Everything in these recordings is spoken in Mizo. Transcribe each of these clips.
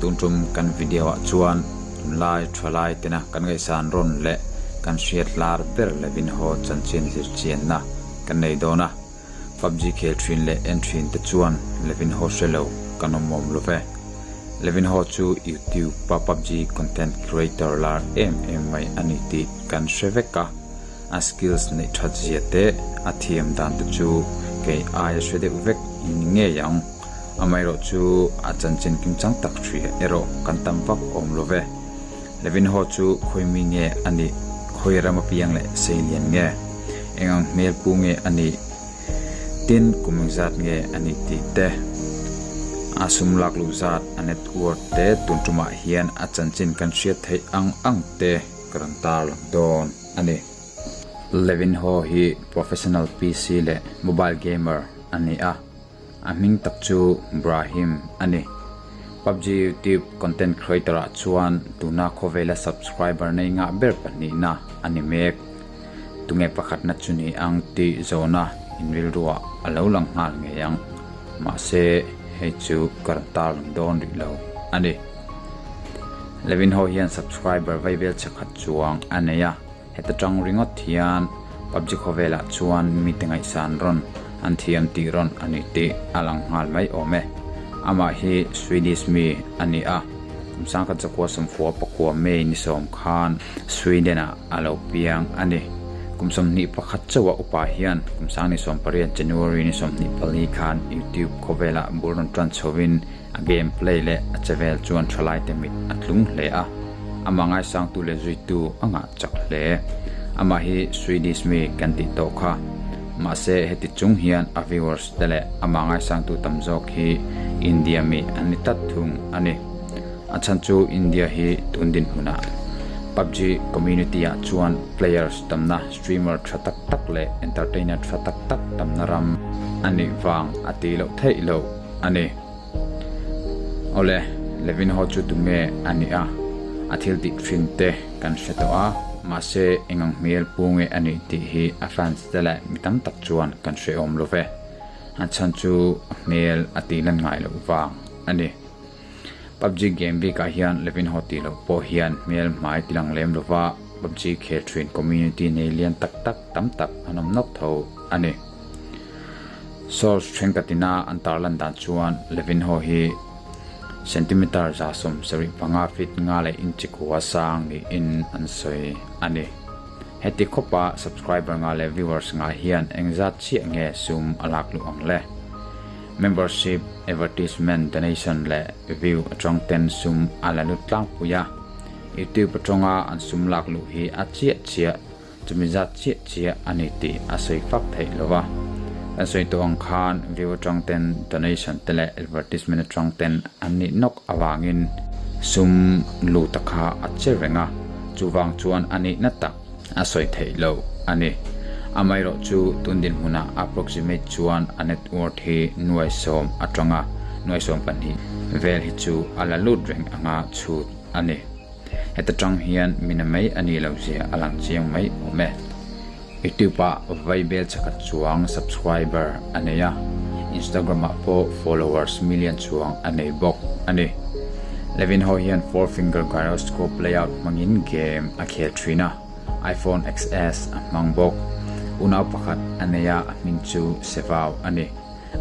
Tun tum kan video ah chuan tunlai thalai tena kan ngaihsan rawn leh kan hriat lar ber Levin Ho chanchin zirchianna kan nei dawn a. PUBG khel thin leh en thin te chuan Levin Ho hre lo kan awm awm lo ve. Levin Ho chu YouTube a PUBG content creator lar em em mai a ni tih kan hre vek a. A skills neih that zia te, a thiam dan te chu kei aia hre deuh vek in ni ngei ang. Amaherawh chu a chanchin kimchang tak hria erawh kan tam vak awm lo ve. Levin Ho chu khawi mi nge a nih? Khawi ram apiang leh sei lian nge? Eng ang hmel pu nge a nih? Tin, kum engzat nge a nih tih te, a sum lak luh zat, a net worth te tun tumah hian a chanchin kan hriat theih ang ang te ka rawn tarlang dawn a ni. Levin Ho hi professional PC leh mobile gamer a ni a. A hming tak chu Brahim a ni. PUBG YouTube content creator ah chuan tuna khawvela subscriber nei ngah ber pahnihna a ni mek. Tunge pakhatna chu ni ang tih zawhna inrilruah a lo lang nghal ngei ang. Mahse, hei chu ka rawn tarlang dawn rih lo a ni. Levin ho hian subscriber vaivel chhakhat chuang a nei a. Heta tang ringawt hian PUBG khawvelah chuan mite ngaihsan rawn an thiam tih rawn a ni tih a lang nghal mai awm e. Amah hi Swedish mi a ni a, kum sangkhat zakua sawmfua pakua May ni sawm khan Sweden-ah a lo piang a ni. Kum 21 chauha upa hian kum 2018 January ni 24 khan YouTube khawvelah bul rawn tan chhovin A game play leh a chevel chuan thalaite mit a tlung hle a, amah ngaisangtu leh zuitu a ngah chak hle. Amah hi Swedish mi kan tih tawh kha. Mahse heti chung hian a viewers te leh amah ngaisangtu tam zawk hi India mi an ni tlat thung a ni. A chhan chu India hi tun dinhmunah PUBG community ah chuan players tamna, streamer tha tak tak leh entertainer tha tak tak tamna ram a nih vang a tih loh theih loh. A ni. Awle, Levin ho chu tunge a nih a? A thil tih thin te kan hre tawh a, mahse eng ang hmel pu nge a nih tih hi a fans te leh mi tam tak chuan kan hre awm lo ve. A chhan chu a hmel a tih lan ngai loh vang a ni. PUBG game bikah hian Levin ho tih loh pawh hian hmel hmai ti lang lem lova PUBG khel thin community nei lian tak tak tam tak an awm nawk tho a ni. Source thenkhatina an tarlan dan chuan Levin ho hi centimeter 75 feet nga leh inch kua sang niin an sawi a ni. Heti khawpa subscriber nga leh viewers nga hian engzat chiah nge sum a lak luh ang le? Membership, advertisement, donation leh view atang ten sum a la lut tlangpui a. YouTube atanga an sum lak luh hi a chiah chiah Chumi zat chiah chiah a ni tih a sawi fak theih lo va. Kan sawi tawh ang khan view atang ten donation te leh advertisement atang ten an nih nawk avangin sum lut a kha a che reng a, chuvang chuan a nihna tak a sawi theih loh a ni. Amaherawh chu tun dinhmunah approximate chuan a net worth hi nuai sawm atanga nuai 12 vel hi chu a la lut reng anga chhut a ni. Heta tang hian mina mai a nih loh zia a lang chiang mai awm e. YouTube ah vaibel chakhat chuang subscriber a nei a, Instagram ah pawh followers million chuang a nei bawk a ni. Levin ho hian four finger gyroscope layout hmangin game a khel thin a, iPhone XS a hmang bawk. Unau pakhat a nei a, a hming chu Sevau a ni.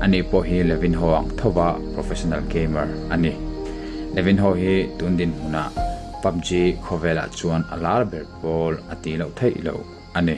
Ani pawh hi Levin Ho ang thova professional gamer a ni. Levin Ho hi tun dinhmunah PUBG khawvelah chuan a lar ber pawl a tih loh theih loh a ni.